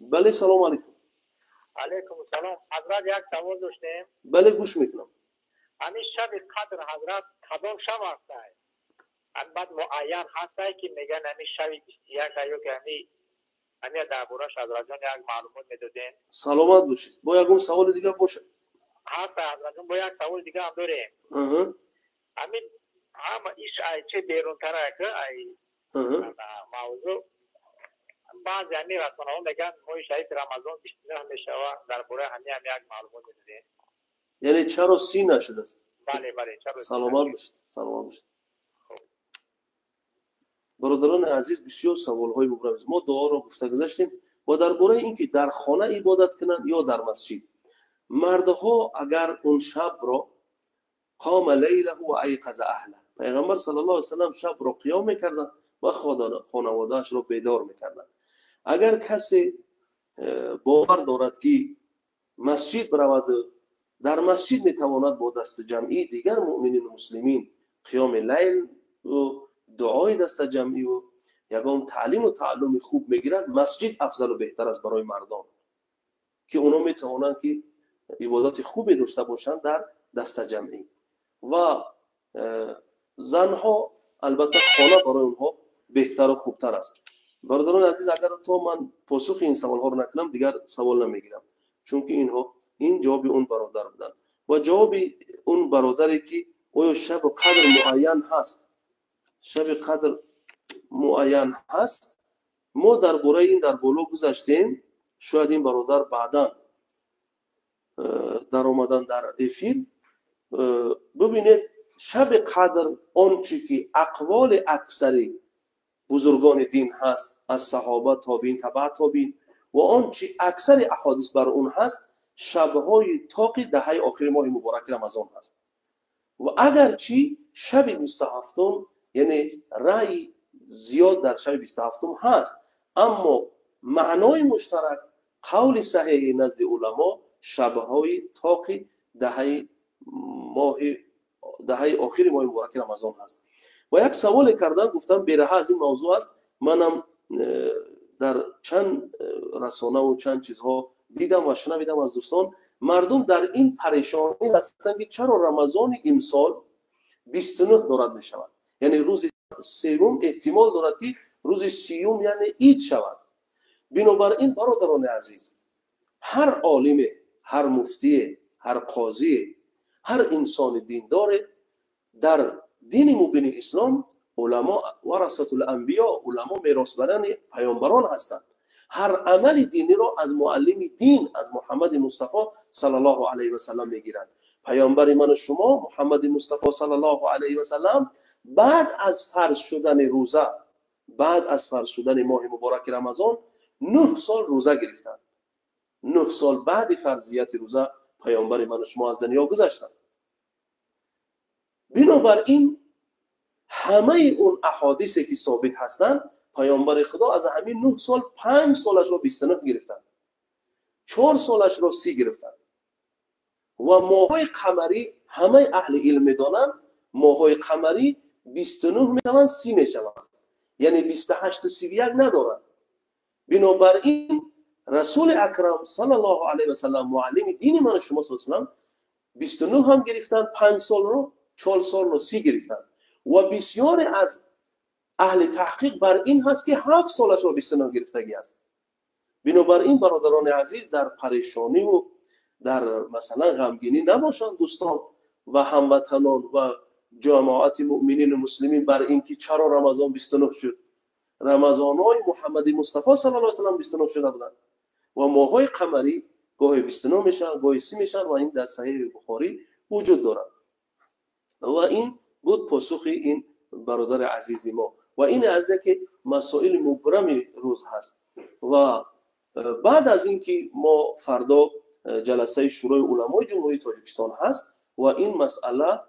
Бале, салому алейкум. Алейкум салом. Ҳазрат, як савол доштем. Бале, гӯш мекунам. Ҳамин шаби қадр, ҳазрат, кадом шаб ҳастай? Баъд муайян ҳастай, ки мегӯян ҳамин шаби 21 ё ки ҳамин дар бораш, ҳазратҷон, як маълумот медодем. Саломат бошед. Бо ягон саволи дигар бошад? Ҳаста, ҳазратҷон, бо як саволи дига ҳам дорем. Ҳамин ҳама иш ай че берунтарак ай мавзӯъ. Баъзе ҳамин расонаҳо мегӯянд, моҳи шарифи Рамазон 29 мешавад. Дар бораи ҳамин ҳам як маълумот медодем. Яъне чаро 30 нашудааст? Бале. Чаро? Саломат бошед, саломат бошед. Бародарони азиз, бисёр саволҳои мубрам. Мо дуоро гуфта гузаштем ва дар бораи ин ки дар хона ибодат кунанд ё дар масҷид. Мардҳо агар он шабро قام لیله و ایقظ اهله, پیغمبر صلی الله علیه وسلم شب را قیام میکردند و خانواده‌اش را بیدار میکردند. اگر کسی باور دارد که مسجد برود, در مسجد میتواند با دست جمعی دیگر مؤمنین و مسلمین قیام لیل و دعای دست جمعی و یگان تعلیم و تعلم خوب میگیرد. مسجد افضل و بهتر است برای مردان که اونا میتوانند که عبادات خوبی داشته باشند در دست جمعی. و زنها البته خانه برای اونها بهتر و خوبتر است. برادران عزیز، اگر تا من پاسخ این سوال ها رو نکنم، دیگر سوال نمیگیرم، چون که اینها این جواب اون برادر بودن و جواب اون برادری که آیا شب قدر معین هست، شب قدر معین هست، ما در باره این در بالا گذشتیم. شاید این برادر بعدا در آمدن در افیر. ببینید، شب قدر آنچه که اقوال اکثری بزرگان دین هست، از صحابه، تابعین، تبع تابعین و آنچه اکثر احادیث بر اون هست، شبهای طاق دهه آخر ماه مبارک رمضان هست. و اگرچه شب 27، یعنی رأی زیاد در شب 27 هست، اما معنای مشترک، قول صحیح نزد علما، شبهای طاق دهه ماه دهه آخر ماه مبارک رمضان هست. و یک سوال کردن، گفتم بیراه از این موضوع است. منم در چند رسانه و چند چیزها دیدم و شنیدم از دوستان، مردم در این پریشانی هستند که چرا رمضان امسال 29 دارد می شود، یعنی روز سوم احتمال دارد که روز سیوم، یعنی عید شود. بنابراین برادران عزیز، هر عالم، هر مفتی، هر قاضی، هر انسان دیندار، در دین مبین اسلام علما ورثة الانبیا، علما میراثبران پیامبران هستند. هر عمل دینی را از معلم دین، از محمد مصطفی صلی الله علیه و سلم میگیرند. پیامبر من و شما، محمد مصطفی صلی الله علیه و سلم، بعد از فرض شدن روزه، بعد از فرض شدن ماه مبارک رمضان، 9 سال روزه گرفتند. 9 سال بعد فرضیت روزه پیامبر من و شما از دنیا گذشتند. بنابراین همه اون احادیثی که ثابت هستند، پیامبر خدا از همین 9 سال، 5 سالش رو 29 گرفتن، 4 سالش رو 30 گرفتن. و ماهای قمری، همه اهل علم میدانند، ماهای قمری 29 میشوند، 30 میشوند، یعنی 28 و 31 ندارند. بنابراین رسول اکرم صلی الله علیه و سلم، معلم دین من شما صلی الله علیه و سلم، 29 هم گرفتن 5 سال رو، 4 سال رو 30 گرفتن. و بسیار از اهل تحقیق بر این هست که 7 سالش رو 29 گرفتگی است. بنابراین برادران عزیز، در پریشانی و در مثلا غمگینی نباشند دوستان و هموطنان و جماعت مؤمنین و مسلمین بر اینکه چرا رمضان 29 شد. رمضان های محمد مصطفی صلی الله علیه و سلم 29 شده بودند و ماهای قمری گاهی 29 میشن، گاهی 30 میشن و این در صحیح بخاری وجود دارد. و این بود پاسخ این برادر عزیز ما. و این از که مسائل مبرم روز هست. و بعد از اینکه ما فردا جلسه شورای علمای جمهوری تاجیکستان هست و این مسئله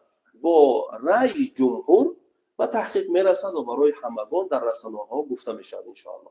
با رأی جمهور به تحقیق میرسد و برای همگان در رسانه ها گفته میشود انشاءالله.